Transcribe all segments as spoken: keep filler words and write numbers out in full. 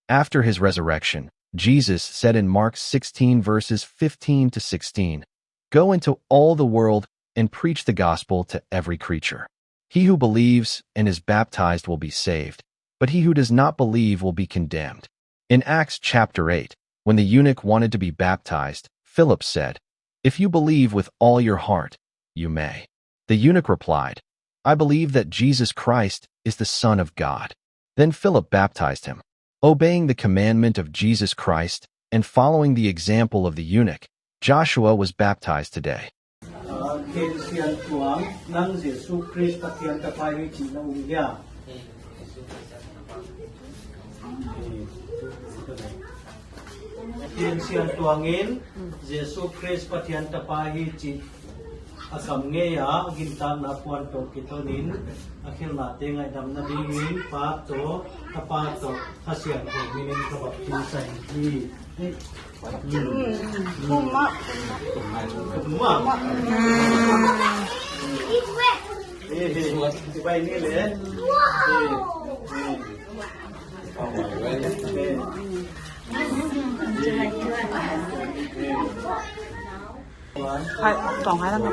After his resurrection, Jesus said in Mark sixteen, verses fifteen to sixteen, "Go into all the world and preach the gospel to every creature. He who believes and is baptized will be saved, but he who does not believe will be condemned." In Acts chapter eight, when the eunuch wanted to be baptized, Philip said, "If you believe with all your heart, you may." The eunuch replied, "I believe that Jesus Christ is the Son of God." Then Philip baptized him. Obeying the commandment of Jesus Christ and following the example of the eunuch, Joshua was baptized today. Ah, Ken Sian Tuang, nang Jesu Khrist Pathian tapa hi cih na um hia? Ken Sian Tuang in Jesu Khrist Pathian tapa hi cih a kam ngei a, a gintakna puan tawh kitonin a khelhnate ngaihdam nadingin Pa tawh, Tapa tawh, Kha Siangtho minin ka baptisa hi. Puma. Puma. Puma. Eh, eh, bai ni le. Eh, eh. Hai, tawng hai lam.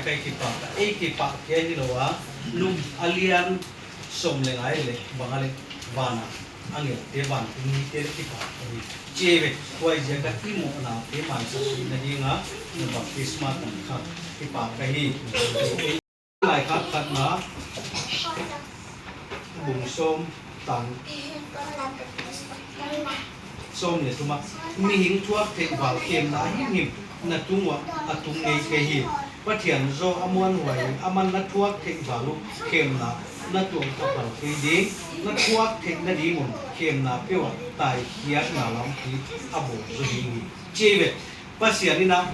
Kei kipah ka, ei kipah kei hi lo a, num a lian sawm le ngai le bang a le vana angelte vantung mite le kipah ka hi. Ci ei ve, huai ziak a i mawhnate maisak nading a na baptisma tang kha kipah ka hi. Laikhak khatna bung sawm tang sawm le thumah, mihing thuak theih val khemna himhim na tung uah a tung ngei kei hi. Pathian zaw a muanhuai in aman na thuak theih val uh khemna na tuah a phal thei ding, na thuak theih nadingun khemna peuh ah taikhiatna lampi a bawl zaw ding hi. Ci ei ve, Pasian in ah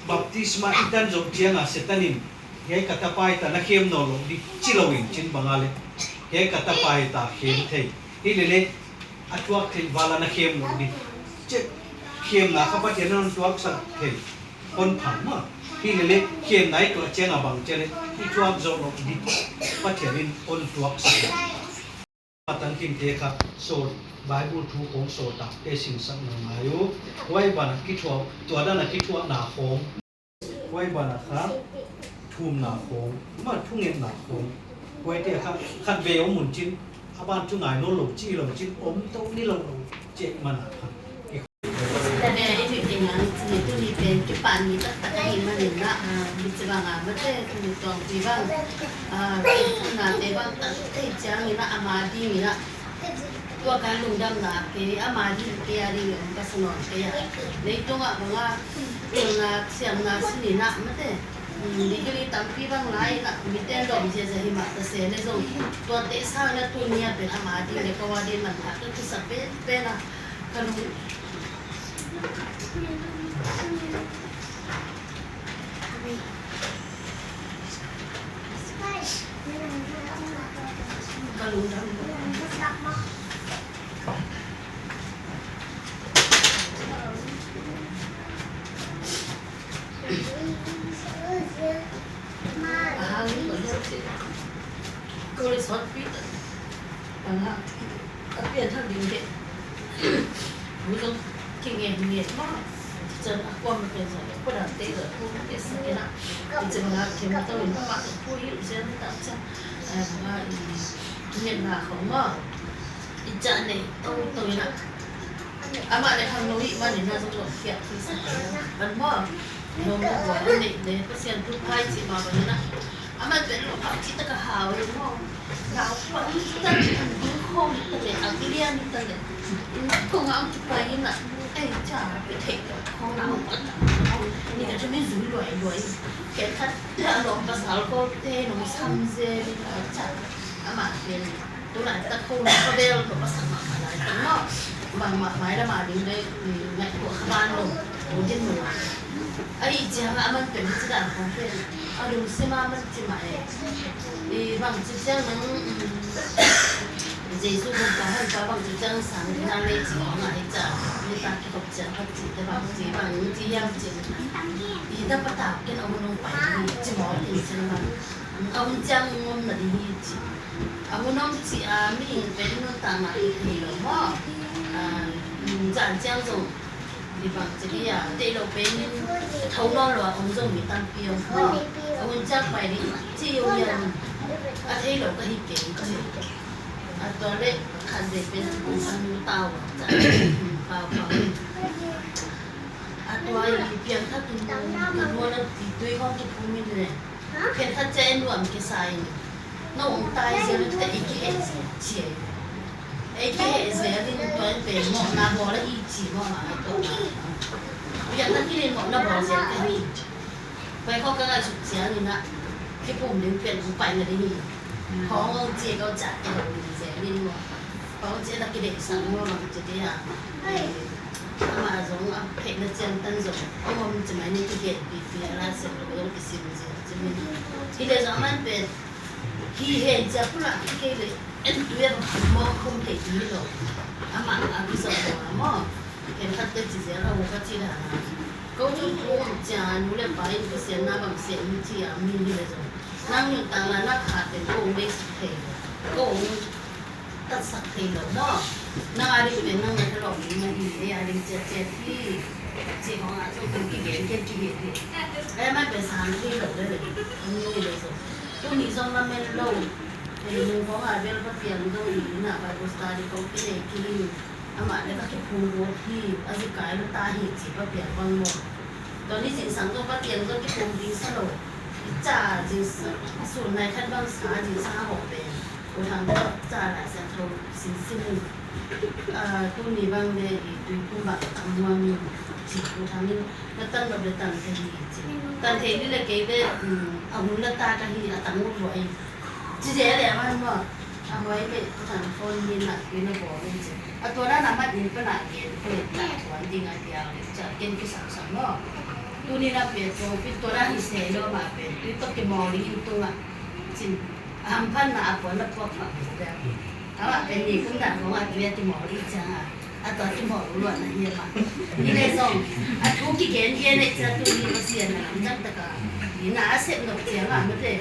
baptisma i tan zawh ciangin Satan in, "Hiai ka tapa hi ta, na khem nawn loh dih," ci lo in cin bang a le, "Hiai ka tapa hi ta, khem thei." Hi le le, a thuak theih val a na khem loh dih. Ci, khemna kha Pathian in hon tuaksak thei, hon phan mah. Hi le le, khemna i tuah ciangin bang ci le, i thuak zawh loh dih, Pathian in hon tuaksak thei. A tangkinte kha sawl, Bible thu khawng sawltakte sinsak na ngai uh. Huai banah kithuah, tua dan a kithuahna khawng. Huai banah kha thumna khawng, mah thungetna khawng. Huaite kha khatvei om un cin, a ban thu ngai nawn lo ci lo cin, om to ni lo lo cek mana kha. Tade i tui teng ang, tuni tuni pen kipan ni taktak ahi manin na, ah, mi ci bang a, mate tuni tuang tui bang, ah, na te bang tak tei ciang ni na, ama ding ni na. Tua kan lungdamna kei, ama ding kei a ding om ka sa nawn kei a. Leitung ah bang a, pilna siamna si ni na, mate. Hmm, degree tampi bang lai na, mi ten dom zia zia hi mah ta se le zong. Tua te sa na tuni a pen ama ding le ko a ding man a, ka kisa pen, pen a. Ka lung, ka lungdam. A hang in ka lungdam. Ka lungdam. A pian thak ding te. Thu zong kingen ngen mah. Cun a kuam pen zong ko dan te zong thu ke sa ke na. Cun a kem to in mah thu hi zen ta cun. Ngetna khong maw, i cah nei toto in ah, amah le khangno hih manin ah zong lawhkhiat hi sa, kan maw? Lawm le gual a neih le Pasian thupha i cih mah bangin ah, amah pen lawhkhiat cih tak a hau hi maw? Naupang hi ta leh, an ding khawm hi ta leh, a lian hi ta leh, inn kongah hong kipai in ah, ei, ca i theih khawng naupang, nih a tum in zui luailuai. Khenkhat a lawm pasal kote nong sam zel in a, ca amah pen tu laitak ko na khavel tawh a sak mahmah laitak maw? Bangmah mailam a ding le, mm, ngaihtuah kha ban lo. Pu Din Mun. Ahih ciangin a man pen hih ci dan khong pen a lungsim a man ci mah e. I bangci ciang nang, mm, Jesu gumpa han pa bangci ciang sang ding a lei ci khong a hi ca. Nitak kikhop ciang khat ci te bangci bangci hiam ci. I da patau ken a hun hong pai hi ci maw, ci maw. A hun ciang ngom na ding hi ci. A hun om cih a mihing pen nuntakna i thei lo maw? A, zan ciang zong i bang ci hi a, deih lo pen tho nawn lo a om zong mi tampi om maw? A hun ciang pai ding ci hi hiam? A thei lo ka hi kei ci. A tua leh khat vei pen ci kong san tau a, pau pau. A tua i piangthak in nuam a ti tui hong kiphum in le. Khenkhat cia en nuam kisa in. No hong tai zel te i kiheh zel cia. Ei kiheh zel in tua in pen mawhna bawl a hi ci mawhna a tua na. Piangthak in mawhna bawl zel ka hi. Pai khawng ka ngaihsut ciangin ah kiphum ding pian hong pai na ding hi. Khawng hong ci ko ca te hong ding zel in maw. Khawng ci na kideihsak maw bang ci ding a. Amah zong a theihna ciangtan zong a ngom ci mai ni kigen pipi a la sem lo zong kisim zel ci min. Hi le zong a man pen hi hen cia pula hi kei le en tu ya mawk khum thei ti hi lo. Amah a kizawh lo a maw. Khenkhat te ci zel a hu ka ci dan a. Ko tu tu cia nu le pa in Pasian na bang sian hi ci a mi hi le zong. Nang nuntakna na kha pen ko hong beisak thei lo. Ko hong tatsak thei lo maw? Nang a ding pen nang na thalawh ding na hi, ei a ding ciatciat hi. Cih khawng ah zong pen kigen kian kigen hi. Ei a man pen sang thei lo le le. Ni le zong. Tuni zong lamen lo. Ei nung khawng ah bel Pasian zong i na Bible study khawng kinei kei hi. Amah le ka kiphung buat hi. A zikai lo ta hi ci Pasian bang maw? Tua ni zingsang zong Pasian zong kiphung ding sa lo. I ca zingsang a sun nai khat bang sa zingsang a hawh pen. Ko thang tawh ca Lai Siangtho sinsin in, ah, tuni bang le i tuiphum bang a tam nuam in ci ko thang in na tan lo le tan thei hi ci. Tan thei ni le kei le, um, a hun la ta ka hi a tam ut lua in. Ci ze le a man maw. A huai le ko thang phone ni na ki na bawl in ci. A tua na na mat in pa na gen ko le ta tuan ding a diang le ca ken ki sam sam maw. Tuni na pe tuang pi tua na hi se lo ma pe. Tui tok ki mawl in tung a. Cin. A hamphatna a puan a puak pah ve. Amah pen ni kum dan khawng a tui a kimawl i ciang a, a tua kimawl uh luatna hi a mah. Hi le zong a thu kigen gen i ciang tuni Pasian na lamdang tak a, i na a sep nop ciang a mate,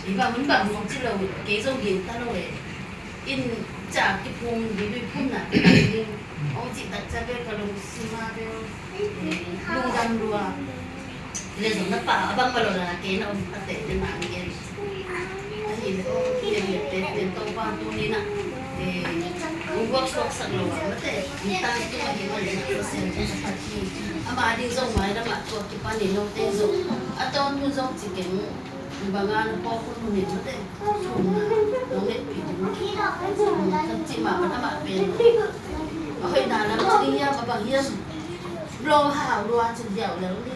i bang hun bang hun ci lo in kei zong gen ta lo e. In ca kiphung ding, dui phumna ka ding, hong cih tak ciang bel ka lungsim a bel lungdam lua. Le zong na pa a bang ma lo na kei na om a te te na ang gen. Ahi le o, pian le te te Topa tuni na. Eh, hong guak suak sak lo a mate. Ni tang tu ahi ma le na Pasian te sa phat hi. Ama ding zong mai lam a tua kipan in note zong a tawntung zong ci keng. Bang a na pawk hun hun in mate. Thumna nong ngetpih ding. Ka cih mah bang amah pen a hoihna lam ci ding hiam, a bang hiam. Lawm hau lua ci diau lel ni.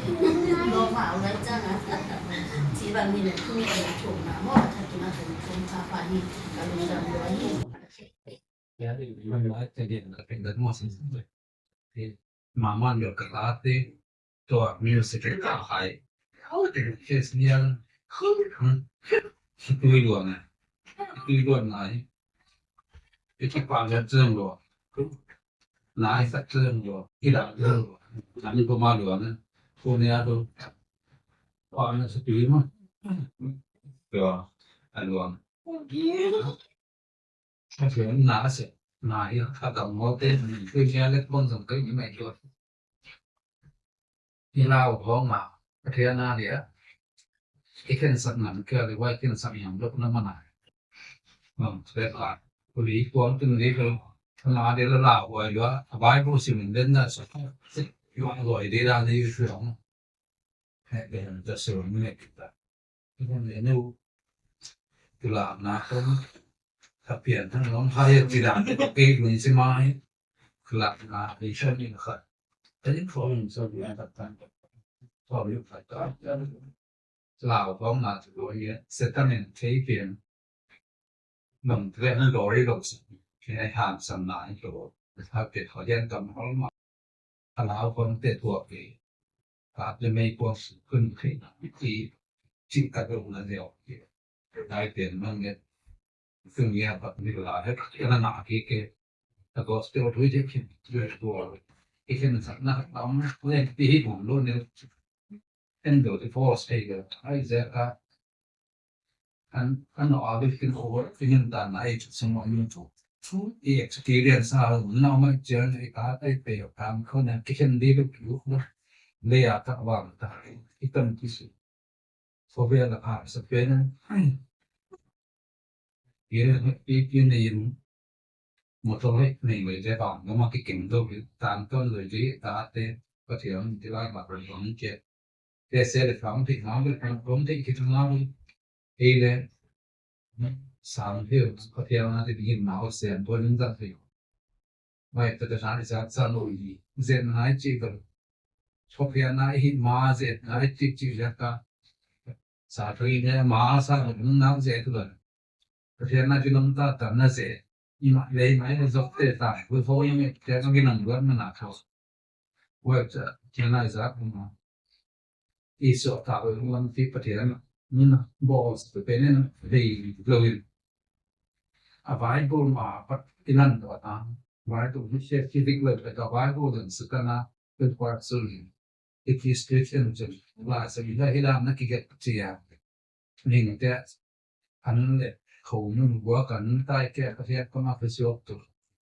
Lawm hau lai cang a. Ci bang ni le thumna thumna maw, thakin a thum thum pha pha hi. Ka lungdam lua hi. Mama nyo ka la te. Tua music ka hai. Kes nial. Tui luang a. Tui luang nai. Iti pa nyo zeng lua. Nai sa zeng lua. Ila lua. Ani ko ma lua na. Ko nia lua. Pa nyo sa tui ma. Tua. A luang. Ka fian na a se na hi a tam maw te ni tu nia le pon zong kai ni mai tua. I lau hong ma ka fian na lia. I khen sak ngan kia le wai khen sak ngan lok na mana. Ngam tua ka uli kuang tun di ko. Kana di la la wa yua a Bible sim den na sa. Yua loi di la ni yua. He be ta so ne kita. Ina ne nu. Kila na ko. Ka pian thang long hai ti da ko ke ni si mai. Kila na ni sha ni ka. Tadi ko ni so ya ta ta. Ko yu ka ta. Lau kong na tu ko ye settlement thei pian. Nong tua na lori lo sa. Ke ai han sam na i lo. Ha pe ho yan kam hol ma. A lau kong te tua ke. Ka te mei kong kun ke na. Ti ti ka lo na leo ke. Dai pian mang ye. Kung ya pa ni la he ka na na ke ke. A gospel tu je ke. Tua. I ken sa na ka tam le ti hi bum lo ne. Endo divorce thei lo. Ai ze ka. An, an no a bit kin over kin ta na ai sung ma min tu. Tu i experience a na ma chen i ka ai pe yo kam ko na ki ken di lu lu. Le ya ta wa ta. I tam ki su. Ko ve la ka sa pe na. Pi pi nei in motor hei nei ve te bang ngam a kikeng do ve tan ton ve te ta te Pathian ti lai ma ro bang ke. Te se le phang ti ngam ve phang rom te ki ngam ve. Ei le sam ve Pathian na te bi ma o se an to ling da ve. Mai ta ta sa sa lo i zen nai chi ka. Chok ya nai hi ma zen nai chi chi ya ka. Sa thei ne ma sa nung nang ze tu la. Pathian na kinong ta ta na ze. I ma lei mai na zok te ta. Ku ho yang e te ka kinong luat na na tho. Web ta tia na za ku ma. I so ta web lam ti Pathian na. Ni na bo sa pe ne na. Lei lo in. A Bible ma pat i nan do ta. Bible ni se ki dik lo ta Bible dan sa ta na. Pe kwa sun. It is Christian chun la sa mi la hi la na ki get tia. Ning te an le ko nun gua kan tai ke ka hiat ka ma ka siok tu.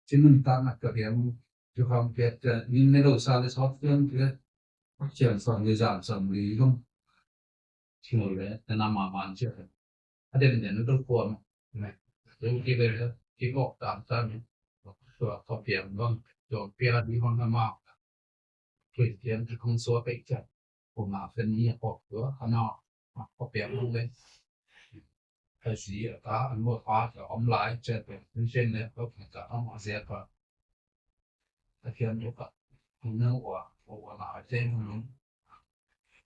Chin nun ta na ka hiam ju kham ke te ning ne lo sa le sok chen ke. Chian som le jan som le long. Chin le te na ma man che. A dem den do ko ma. Yo ki le ki ko ta ta mi. Tua ko pian bang. Yo pia di hong na ma. Christian te kong suak pek ciat. Ko ma fen ni a kok tua a na a ko piak lu le. A si a ta an mo pa ta om lai ciat pek fen fen le ko ka ta om a sia pa. A kian lu ka. Ang na wa wa na a te mo.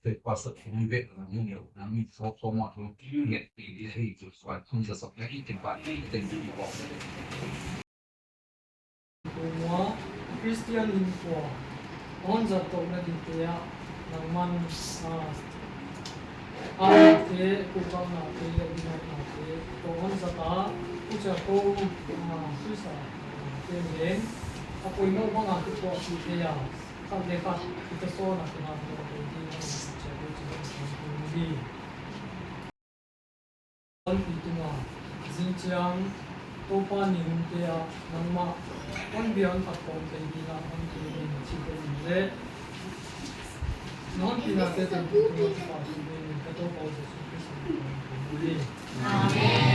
Te pa sa kong bek na mo na mi so so ma lu ki nget pi di hei tu suak kong sa sok na i te pa i te di ko. Tua Christian innkuan a hong zat tawh nadingte ah nangman, ah, a nate, pulkauhnate, a dinatnate tawh hong zat a, ucia ko, ah, Khrista, ah, te leng a poimawh banga kituahpihte ah khat le khat kitasawn a kingaihtuah ding a, ucia ko ci hong sang ding hi. Honpi tungah zing ciang Topa ni hunte ah nangmah honbia hong khat kawm thei dingah hong kei ding a cihte in le na honpinate tawh Topa kipahthu dingin ka Topa uh Jesuh Khrist min tawh hong kei ding hi. Amen.